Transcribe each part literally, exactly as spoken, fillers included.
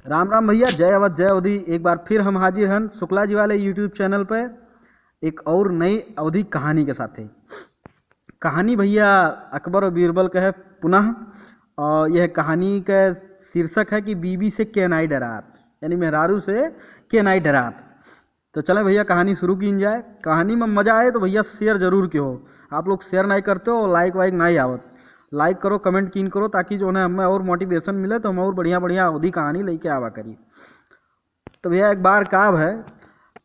राम राम भैया, जय अवध, जय अवधी। एक बार फिर हम हाजिर हन शुक्ला जी वाले YouTube चैनल पे एक और नई अवधी कहानी के साथे। कहानी भैया अकबर और बीरबल का है पुनः, और यह कहानी का शीर्षक है कि बीबी से के नाई डरात, यानी मेहरारू से के नाई डरात। तो चलें भैया, कहानी शुरू कीन जाए। कहानी में मजा आए तो भैया share जरूर किहो। आप लोग share नाई करते हो, like वाइक नाई आवत। Like करो, comment कीन करो, ताकि जो है हमें और motivation मिले तो हम और बढ़िया बढ़िया अवधी कहानी लेके आवा करी। तो भैया, एक बार का है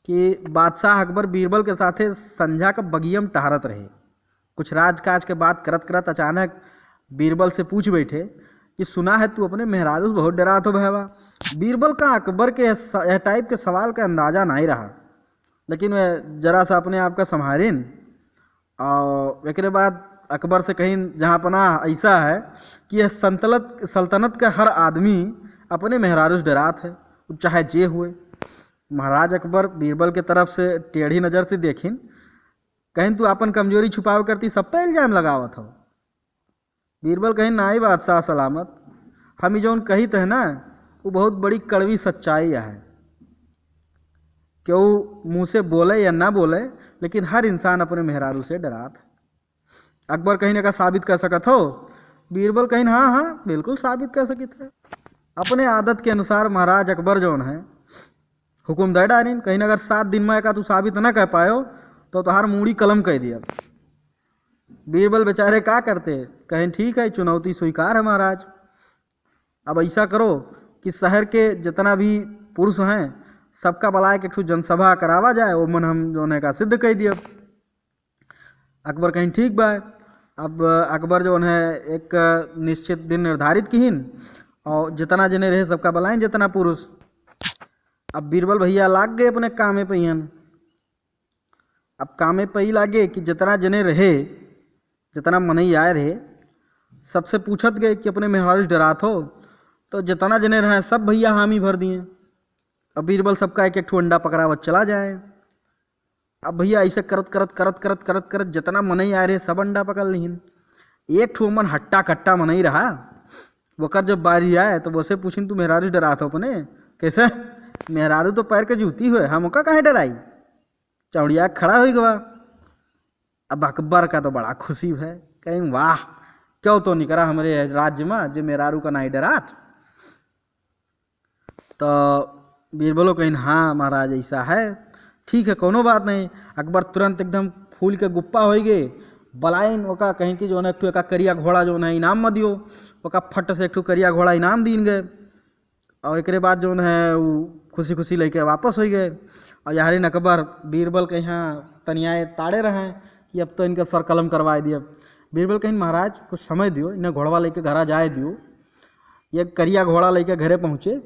कि बादशाह अकबर बीरबल के साथे संझा के बगिया में टहरत रहे। कुछ राजकाज के बात करत करत अचानक बीरबल से पूछ बैठे कि सुना है तू अपने मेहरारू से बहुत डरात हो भैया। बीरबल का अकबर के स-, यह type के सवाल का अंदाजा नाई रहा, लेकिन वह जरा सा अपने आप का संभारिन और एकरे बाद अकबर से कहिन, जहाँ पनाह ऐसा है कि यह संतलत सल्तनत का हर आदमी अपने मेहरारू से डरात है, वो चाहे जे हुए। महाराज अकबर बीरबल के तरफ से टेढ़ी नजर से देखिन, कहिन तू आपन कमजोरी छुपावे करती सब पे इल्जाम लगावत हो। बीरबल कहिन नाई बादशाह सलामत, हम ई जौन कहित है ना, वो बहुत बड़ी कड़वी सच्चाई है। केहू मुँह से बोले या ना बोले, लेकिन हर इंसान अपने मेहरारू से डरात है। अकबर कहिन एका साबित कर सकत हो? बीरबल कहिन हाँ हाँ, बिल्कुल साबित कर सकित है। अपने आदत के अनुसार महाराज अकबर जौन है हुकुम दे डारिन, कहिन अगर सात दिन में एका तू साबित न कर पायो तो तोहार मूड़ी कलम कर दिया। बीरबल बेचारे का करते, कहिन ठीक है, चुनौती स्वीकार है महाराज। अब ऐसा करो कि शहर के जितना भी पुरुष हैं सबका बुलाए के एक ठो जनसभा करावा जाए, वो मन हम जौन है का सिद्ध कर दिया। अकबर कहिन ठीक बा। अब अकबर जौन है एक निश्चित दिन निर्धारित किहिन और जितना जने रहे सबका बुलाइन, जितना पुरुष। अब बीरबल भैया लाग गए अपने कामे पे हियन। अब कामे पे ही लागे कि जितना जने रहे, जितना मनई आए रहे, सबसे पूछत गए कि अपने मेहरारू से डरात हो, तो जितना जने रहे सब भैया हामी भर दिए। अब बीरबल सबका एक एक ठो अंडा पकड़ावत चला जाए। अब भैया ऐसे करत करत करत करत करत करत जितना मनई आए रहे सब अंडा पकड़ लिहिन। एक ठो मन हट्टा कट्टा मनई रहा, वकर जब बारी आए तो वसे पूछिन तू मेहरारू से डरात हो अपने? कैसे? मेहरारू तो पैर के जूती हुए, हम ओका काहे डराई? चौड़िया खड़ा हो गवा। अब अकबर का तो बड़ा खुशी है, कहिन वाह, क्यों तो निकरा हमरे राज्य में जे मेहरारू का नाई डरात। तो बीरबलो कहिन हाँ महाराज ऐसा है, ठीक है कौनो बात नहीं। अकबर तुरंत एकदम फूल के गुप्पा हो गए, बलाइन ओका कहिन कि जौन है एक ठो एका करिया घोड़ा जौन है इनाम में दियो, ओका फट से एक ठो करिया घोड़ा इनाम दीन गए। और एकरे बाद जौन है उ खुशी खुशी लेके वापस हो गए। और यारिन अकबर बीरबल के यहाँ तनियाए ताड़े रहे कि अब तो इनका सर कलम करवाए दिए। बीरबल कहिन महाराज कुछ समय दियो, इन्हें घोड़वा लेके घरा जाए दियो। ये करिया घोड़ा लेके घरे पहुँचे।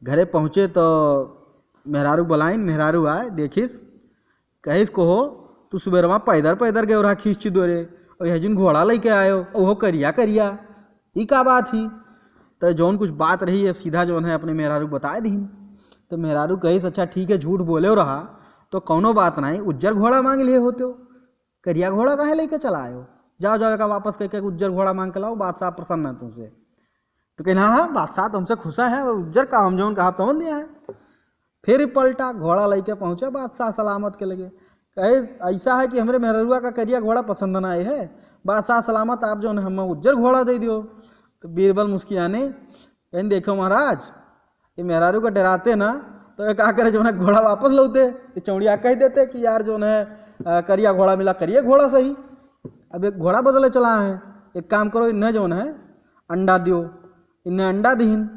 घरे पहुँचे तो मेहरारू बलाइन, मेहरारू आए, देखिस, कहिस को हो, तू सुबेरवा पैदर पैदर गयो रहा खींच दोरे, और यह जिन घोड़ा लेके आयो, ओहो करिया करिया, ई का बात ही? तो जौन कुछ बात रही है सीधा जौन है अपने मेहरारू बताए दीन। तो मेहरारू कहिस अच्छा ठीक है, झूठ बोले रहा तो कौनो बात नहीं, उज्जर घोड़ा मांग लिए होते हो, करिया घोड़ा काहे लेके चला आयो? जाओ जाओ, एका वापस करके उज्जर घोड़ा मांग के लाओ, बादशाह प्रसन्न है तुमसे। तो कहिन हाँ हाँ, बादशाह तो हमसे खुश है, उज्जर का हम जौन कहा तौन दिया है। फिर ही पलटा, घोड़ा लेके पहुँचा बादशाह सलामत के लगे। कहे ऐसा है कि हमरे मेहररुआ का करिया घोड़ा पसंद ना आए है, बादशाह सलामत आप जौन है हम उज्जर घोड़ा दे दियो। तो बीरबल मुस्कियाने कहिन देखो महाराज, ये मेहरारू का डराते ना, तो ये का करे, जौन है घोड़ा वापस लौते, ये चौड़िया कह देते कि यार जौन है, अ, करिया घोड़ा मिला, करिए घोड़ा सही। अब एक घोड़ा बदले चला है, एक काम करो, इन्हें जौन है अंडा दियो, इन्हें अंडा दीन।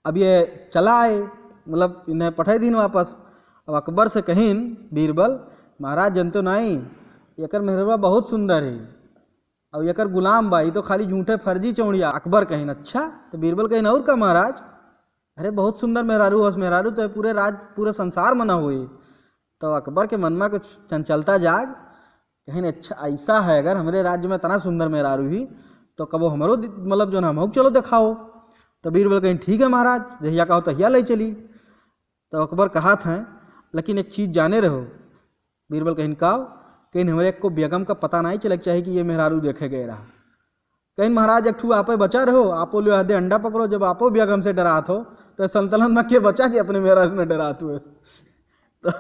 अब ये चला आए, मतलब इन्हें पठाई दीन वापस। अब अकबर से कहिन बीरबल, महाराज जनतो नाई, एकर मेहररुआ बहुत सुंदर है, और एकर गुलाम बा, ई तो खाली झूठे फर्जी चौड़िया। अकबर कहिन अच्छा, तो बीरबल कहिन और का महाराज? अरे बहुत सुंदर मेहरारू हस, मेहरारू तो पूरे राज, पूरे संसार में ना होई। तो अकबर के मन में कुछ चंचलता जाग, कहिन अच्छा ऐसा है, अगर हमरे राज्य में इतना सुंदर मेहरारू ही तो कबो हमरो दि-, मतलब जौन हमहू चलो देखाओ। तो बीरबल कहिन ठीक है महाराज, जहिया कहो तहिया ले चली। तो अकबर कहत हैं, लेकिन एक चीज जाने रहो। बीरबल कहिन काओ? कहिन हमरे को बेगम का पता नहीं चले के चाही कि ये मेहरारू देखे गए रहा। कहिन महाराज, एक ठू आपे बचा रहो, आपो ले आदे अंडा पकड़ो, जब आपो भी अगम से डरात हो, तो सल्तनत मा के बचा जे अपने मेहरारू से न डरात हुए। तो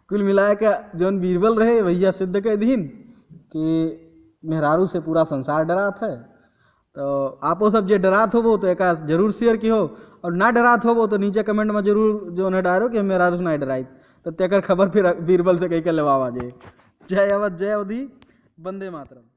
कुल मिलाए के जौन बीरबल रहे, वहिया सिद्ध कइ दिहिन कि मेहरारू से पूरा संसार डरात है। तो आपो सब जे डरात होबो, तो एका जरूर share किहो, और ना डरात होबो, तो नीचे comment मा जरूर जौन है डारो कि हम मेहरारू से ना डराइत। तो तेकर खबर फिर बीरबल से कहि के लेवावा जे। जय अवध, जय अवधी, वंदे मातरम।